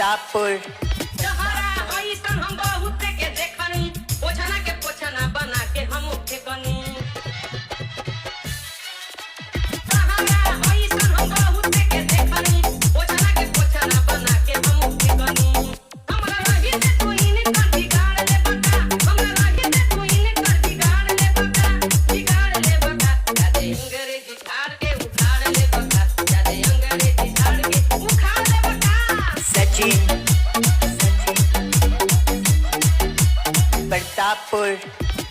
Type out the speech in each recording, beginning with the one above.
प्रतापपुर। जहरा ऐसन हम बहुत के देखनी, पोछना के पोछना बना के हम फेकनी। सहारा ऐसन हम बहुत के देखनी, पोछना के पोछना बना के हम फेकनी। हमरा रही से तू इनकर बिगाड़ ले बका, हमरा रही से तू इनकर बिगाड़ ले बका, बिगाड़ ले बका। जादे अंग्रेजी झाड़ के उखाड़ ले बका, जादे अंग्रेजी झाड़ के उखाड़ ले बका। सचिन, प्रतापपुर।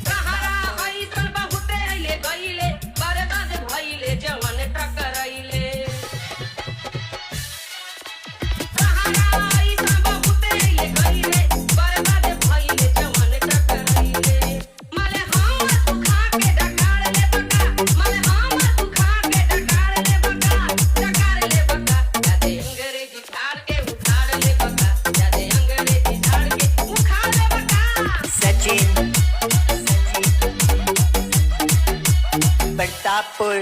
सहारा ऐसन बहुते अइले गइले, बर्बाद भइले जवन टकरइले। सहारा ऐसन बहुते अइले गइले, बर्बाद भइले जवन टकरइले। मले हमर तू खा के डकार ले बका, मले हमर तू खा के डकार ले बका, डकार ले बका। जादे अंग्रेजी झाड़ के उखाड़ ले बका, जादे अंग्रेजी झाड़ के उखाड़ ले बका। सचिन, प्रतापपुर।